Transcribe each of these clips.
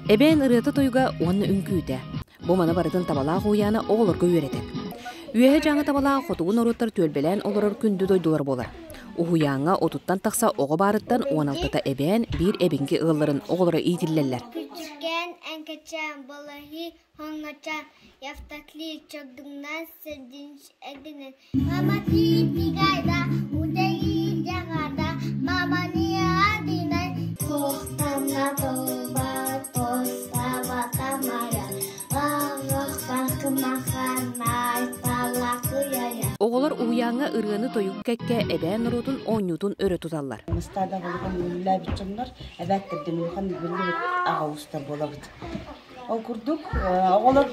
Эбээн ырыата-тойуга уонна үҥкүүтэ. Бу маны барытын табалаах уһуйаана оҕолорго үөрэтэр. Үөһэ Дьааҥы табалаах хотугу норуоттар түөлбэлээн олорор күндү дойдулар буолар. Уһуйааҥҥа отуттан тахса оҕо баарыттан 16-та эбээн, биир эбиҥки ыалларын оҕолоро иитиллэллэр. Күчүкээн, эҥкэчээн, балаһыы, хоҥочоон, Евтоклий, чогдуҥнаан, сэрдинч эрдинэн Мама тиипигайда, удэйи дьаҕарда, мама ниадинай Туохтана толбат, постабата мая, Оҕолор уһуйааҥҥа ырыаны-тойугу кэккэ эбээн норуотун оонньуутун өрө туталлар. Ыстаада улахан үлэлээбит дьоннор эбээттэрдин улахан биллибит аҕа уустар буолабыт. Ол курдук, оҕолор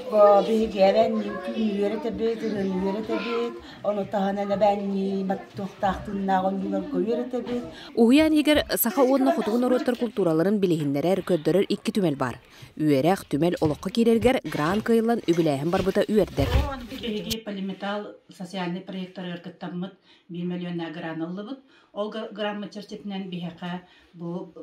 биһиги эбээннии түүн үөрэтэбит, ырыаны үөрэтэбит, ону таһынан эбээннии туохтаах тыыннаах оонньууларга үөрэтэбит. Уһуйаан иһигэр саха уонна хотугу норуоттар култуураларын билиһиннэрэр, көрдөрөр икки түмэл баар. Үөрэх, түмэл олоххо киирэригэр грант кыайыллан үбүлээһин барбыта үөрдэр. Биһиги Полиметалл социальный проектарыгар кыттаммыт биир миллионнаах грант ыллыбыт. Ол граммыт чэрчитинэн биһиэхэ бу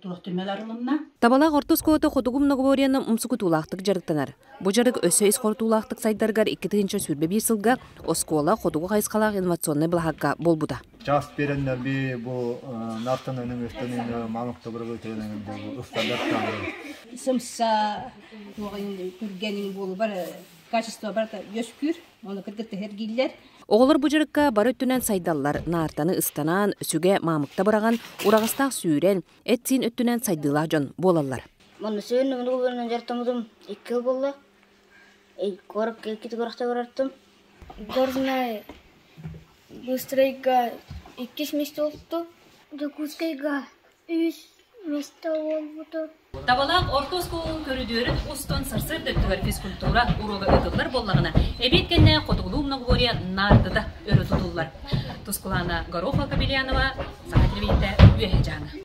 туох түмэл арылынна. Табалаах орто оскуолата Хотугу многоборьены умсугутуулаахтык дьарыктанар. Бу дьарык өссө ис хорутуулаахтык сайдарыгар 2021 сылга оскуола хотугу хайысхалаах инновационнай былаһаакка буолбута. Час биэрэннэр би бу нартан өстөн мамык тобыры бу ыстардар Сымса түргэнин буолу бар качество барыта үөскүүр, оны кыргытта эргиллэр. Оҕолор бу дьарыкка бары өттүнэн сайдаллар, наартаны ыстанаан, сүгэ маамыкта быраҕан, ураҕастаах сүүрэн, эт-сиин өттүнэн сайдыылаах дьон буолаллар. Манна сүүрүн дьарыктаммытым икки сыл буолла. Куоракка иккитэ күрэхтэ барартым. Горнай Быстрайга иккис миэстэ буолту. Дьокуускайга үс миэстэ буолбуту. Табалаах орто оскуолатын көрүдүөрүн устун сарсыарда өттүгэр физкультура уруога ыытыллар буоллаҕына, эбиэт кэннэ Хотугулуу многоборье наардата өрө тутуллар. Тускулаана Горохова-Кобельянова, Саха телевидениетэ, Үөһээ Дьааҥы.